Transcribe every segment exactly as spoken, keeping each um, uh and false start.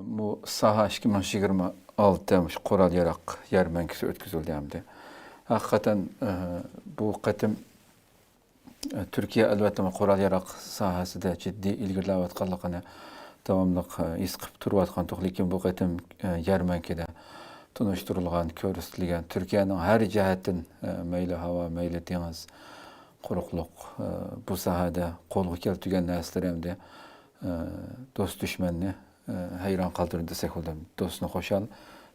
بۇ ساھە ئىككى مىڭ يىگىرمە ئالتە مۇشۇ قورال ياراق يەرمەنكىسى ئۆتكۈزۈلدى ئەمدى. ھەقىقەتەن، ئە، بۇ قېتىم، ئە، تۈركىيە ئەلۋەتتە قورال ياراق ساھەسىدە جىددىي ئىلگىرىلەۋاتقانلىقىنى داۋاملىق، ئە، ھېس قىلىپ تۇرۇۋاتقانتۇق، لېكىن بۇ قېتىم، ئە، يەرمەنكىدە تونۇشتۇرۇلغان، كۆرسىتىلگەن تۈركىيەنىڭ ھەر جەھەتتىن، ئە، مەيلى ھاۋا، مەيلى دېڭىز، قۇرۇقلۇق، ئە، بۇ ساھەدە قولغا كەلتۈرگەن نەرسىلىرى ئەمدى، ئە، دوست دۈشمەننى، ئە، ھەيران قالدۇردى دېسەك بولىدۇ. دوستنى خۇشال،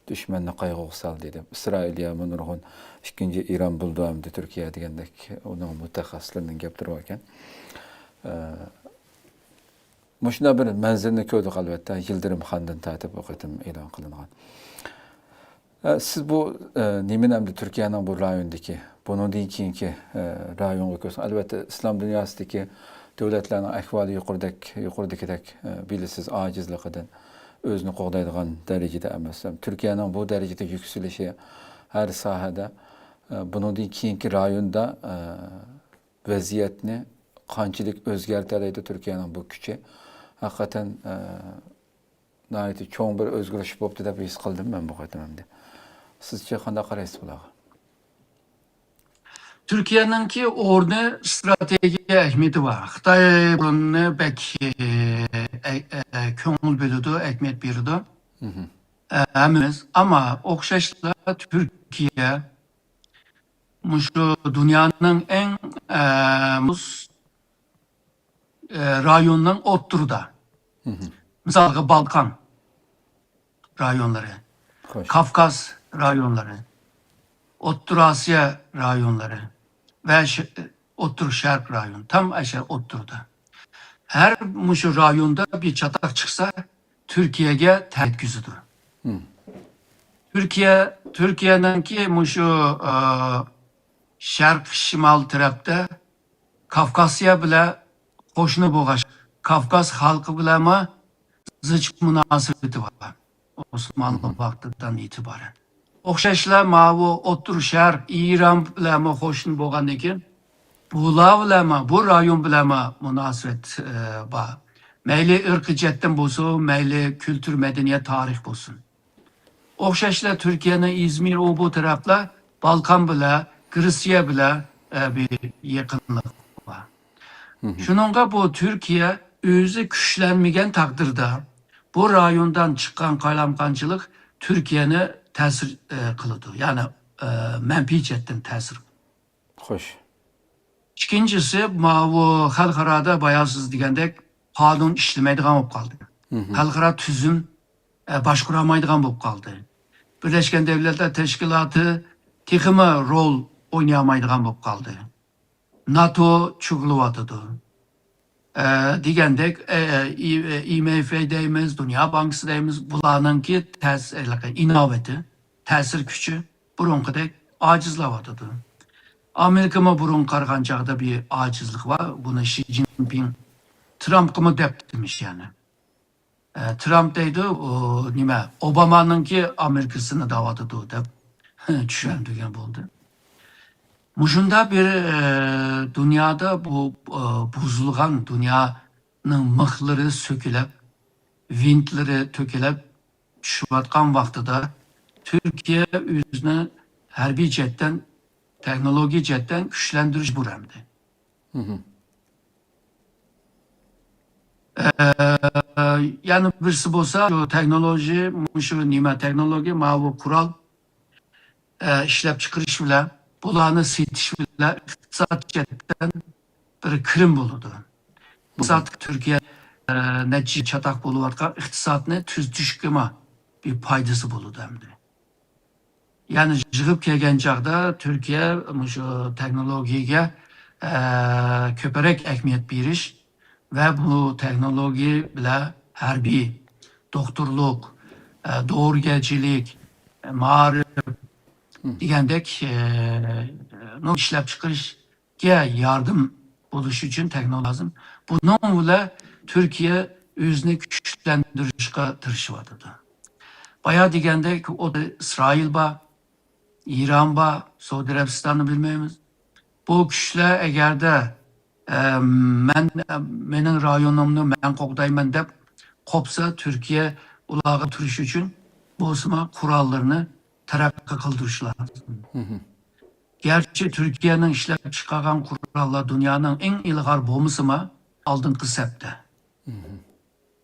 دۈشمەننى قايغۇغا سالدى دەپ. ئىسرائىلىيەمۇ نۇرغۇن ئىككىنچى ئىران بولىدۇ ئەمدى تۈركىيە دېگەندەك ئۇنىڭ مۇتەخەسسىسلىرىنىڭ گەپلىرى باركەن. ئە، مۇشۇنداق بىر مەنزىرىنى كۆردۇق ئەلۋەتتە، يىلدىرىم خاندىن تارتىپ بۇ قېتىم ئېلان قىلىنغان. ئە، سىز بۇ، ئە، نېمىنى ئەمدى تۈركىيەنىڭ بۇ رايوندىكى، بۇنىڭدىن كېيىنكى، ئە، رايونغا كۆرسىڭىز، ئەلۋەتتە، ئىسلام دۇنياسىدىكى دۆلەتلەرنىڭ ئەھۋالى يۇقىرىدەك، يۇقىرىدىكىدەك، ئە، بىلىسىز، ئاجىزلىقىدىن، ئۆزىنى قوغدايدىغان دەرىجىدە ئەمەس. تۈركىيەنىڭ بۇ دەرىجىدە يۈكسىلىشى ھەر ساھەدە، ئە، بۇنىڭدىن كېيىنكى رايوندا، ئە، ۋەزىيەتنى قانچىلىك ئۆزگەرتەلەيدۇ تۈركىيەنىڭ بۇ كۈچى؟ ھەقىقەتەن، ئە، ناھايىتى چوڭ بىر ئۆزگىرىش بوپتۇ دەپ ھېس قىلدىم مەن بۇ قېتىم ئەمدى. سىزچە قانداق قارايسىز بۇلارغا؟ تۈركىيەنىڭكى ئورنى، ئىستراتېگىيە ئەھمىيىتى بار. خىتاي بۇنى بەك، ئە، ئە، ئە، كۆڭۈل بۆلىدۇ، ئەھمىيەت بېرىدۇ. مهم. ئە، ھەممىمىز. ئەمما ئوخشاشلا تۈركىيە مۇشۇ دۇنيانىڭ ئەڭ، ئە، مۇز، ئە، رايوننىڭ ئوتتۇرىدا. مهم. مىسالغا، بالقان رايونلىرى، خوش. كاۋكاز رايونلىرى، ئوتتۇرا ئاسىيا رايونلىرى ۋە ش-، ئوتتۇرا شەرق رايونى، تام ئەشە ئوتتۇرىدا. ھەر مۇشۇ رايوندا بىر چاتاق چىقسا، تۈركىيەگە تەھدىت يەتكۈزىدۇ. مم. تۈركىيە، تۈركىيەنىڭكى مۇشۇ، ئە، شەرق شىمال تەرەپتە كافكاسىيە بىلەن قوشنا بولغاچ، كافكاس خەلقى بىلەنمۇ زىچ مۇناسىۋىتى بار. ئوسمانلى مهم. ۋاقتىدىن ئېتىبارەن. ئوخشاشلا ماۋۇ ئوتتۇرا شەرق، ئىران بىلەنمۇ قوشنا بولغاندىن كېيىن، بۇلار بىلەنمۇ، بۇ رايون بىلەنمۇ مۇناسىۋەت، ئە، بار. مەيلى ئىرقىي جەھەتتىن بولسۇن، مەيلى كۈلتۈر، مەدەنىيەت، تارىخ بولسۇن. ئوخشاشلا تۈركىيەنىڭ ئىزمىر، ئۇ بۇ تەرەپلەر بالقان بىلەن، گرېتسىيە بىلەن، ئە، بىر يېقىنلىق بار. مهم. شۇنىڭغا بۇ تۈركىيە ئۆزى كۈچلەنمىگەن تەقدىردە، بۇ رايوندىن چىققان قالايمىقانچىلىق تۈركىيەنى تەسىر، ئە، قىلىدۇ. يەنى، ئە، مەنپىي جەھەتتىن تەسىر. خوش. ئىككىنچىسى، ماۋۇ خەلقئارادا بايا سىز دېگەندەك قانۇن ئىشلىمەيدىغان بولۇپ قالدى. مهم. خەلقئارا تۈزۈم، ئە، باشقۇرالمايدىغان بولۇپ قالدى. بىرلەشكەن دەۋلەتلەر تەشكىلاتى تېخىمۇ رول ئوينىيالمايدىغان بولۇپ قالدى. ناتو چۇغۇلۇۋاتىدۇ. ئە، دېگەندەك، ئە، ئە، ئى-، ئە، ئاي ئېم ئېف دەيمىز، دۇنيا بانكىسى دەيمىز، بۇلارنىڭكى تەس-، ھېلىقى ئىناۋىتى، تەسىر كۈچى بۇرۇنقىدەك ئاجىزلاۋاتىدۇ. ئامېرىكىمۇ بۇرۇنقى قارىغان چاغدا بىر ئاجىزلىق بار. بۇنى شى جىنپىڭ ترامپقىمۇ دەپتىمىش يەنى. ئە، ترامپ دەيدۇ، ئۇ نېمە، ئوبامانىڭكى ئامېرىكىسىنى دەۋاتىدۇ دەپ چۈشەندۈرگەن بولدى. مۇشۇنداق بىر، ئە، دۇنيادا بۇ، ئە، بۇزۇلغان دۇنيانىڭ مىخلىرى سۆكۈلۈپ، ۋىنتلىرى تۆكۈلۈپ چۈشۈۋاتقان ۋاقتىدا تۈركىيە ئۆزىنى ھەربىي جەھەتتىن، تېخنولوگىيە جەھەتتىن كۈچلەندۈرۈش بۇرەمدى. مهم. ئە، يەنە بىرسى بولسا، شۇ تېخنولوگىيە، مۇشۇ نېمە تېخنولوگىيە، ماۋۇ قورال، ئە، ئىشلەپچىقىرىش بىلەن، بۇلارنى سېتىش بىلەن ئىقتىساد جەھەتتىن بىر كىرىم بولىدۇ. بۇ مهم. ساعەتتە تۈركىيە، ئە، نەچچە چاتاق بولۇۋاتقان ئىقتىسادنى تۈزىتىشكىمۇ بىر پايدىسى بولىدۇ ئەمدى. يەنى يىغىپ كەلگەن چاغدا تۈركىيە مۇشۇ تېخنولوگىيەگە، ئە، كۆپرەك ئەھمىيەت بېرىش ۋە بۇ تېخنولوگىيە بىلەن ھەربىي، دوختۇرلۇق، ئە، دورىگەرچىلىك، مائارىپ مم. دېگەندەك، ئە، نۇ ئىشلەپچىقىرىش ياردىمى بولۇش ئۈچۈن تېخنولوگىيە لازىم. بۇنىڭ بىلەن تۈركىيە ئۆزىنى كۈچلەندۈرۈشكە تىرىشىۋاتىدۇ. بايا دېگەندەك، ئۇ ئىسرائىل بار، ئىران بار، سەئۇدى ئەرەبىستاننى بىلمەيمىز. بۇ كۈچلەر ئەگەردە، ئە، مەن، مېنىڭ رايونۇمنى مەن قوغدايمەن دەپ قوپسا، تۈركىيە ئۇلارغا تۇرۇش ئۈچۈن بولسىمۇ قوراللىرىنى تەرەققىي قىلدۇرۇش لازىم. گەرچە تۈركىيەنىڭ ئىشلەپ چىقارغان قوراللار دۇنيانىڭ ئەڭ ئىلغار بولمىسىمۇ، ئالدىنقى سەپتە.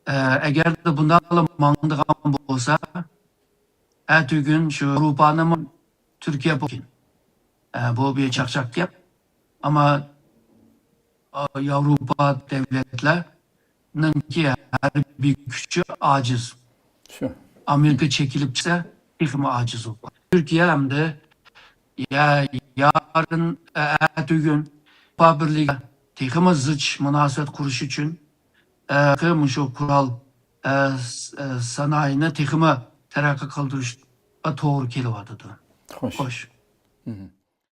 ئە، ئەگەردە بۇنداقلا ماڭىدىغان بولسا، ئەتىگۈن شۇ ياۋروپانىمۇ تۈركىيە بولغىن. ئە، بۇ بىر چاقچاق گەپ. ئەمما، ئا، ياۋروپا دۆلەتلەرنىڭكى ھەربىي كۈچى ئاجىز. شۇ. ئامېرىكا چېكىنىپ چىقسا، تېخىمۇ ئاجىز بولىدۇ. تۈركىيە ئەمدى يا-، يارىن، ئە، ئەتىگۈن ياۋروپا بىرلىكى تېخىمۇ زىچ مۇناسىۋەت قۇرۇش ئۈچۈن، ئە، مۇشۇ قورال، ئە، س-، ئە، سانائىنى تېخىمۇ تەرەققىي قىلدۇرۇشقا توغرا كېلىۋاتىدۇ. خوش. خوش.